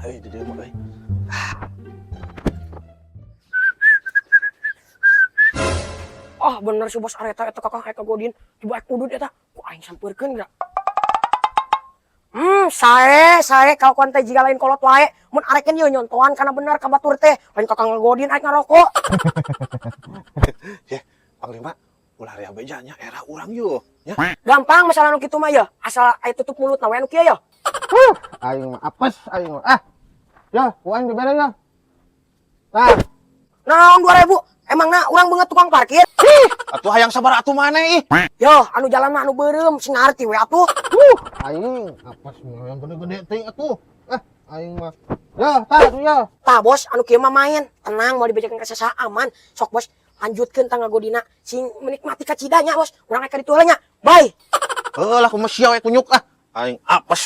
Euy di dieu mah euy. Ah bener si bos areta eta kakak eka godin tiba ek udud eta ku aing sampeurkeun geura. Sae sae kalakuan teh jiga lain kolot wae. Mun arekeun ieu nyontohan kana bener ka batur teh. Lain kakak ngagodin aing ngarokok. Ye, Panglima, ulah rea beja nya era urang yo. Nya. Gampang masalah nu kitu mah ya. Asal aya tutup mulut na we anu kieu ya. Huh, aing mah apes aing mah. Ah. Ya, ku aing dibere ya. Tah, Naon 2000? Emang na urang beungeut tukang parkir? Atuh hayang sabar atuh maneh ih. Yo, anu jalan mah anu beureum sing ngarti we atuh. Huh, aing apes mah yang gede-gede teuing atuh. Ah, aing mah. Ya, tah tuh ya. Tah bos, anu kieu mah main. Tenang mau dibejakeun ka saha aman. Sok bos, lanjutkeun tangga godina sing menikmati kacidanya bos. Urang rek ka ditu heula nya. Bye. Heuh lah kumaha sia we kunyuk ah. Aing apes we.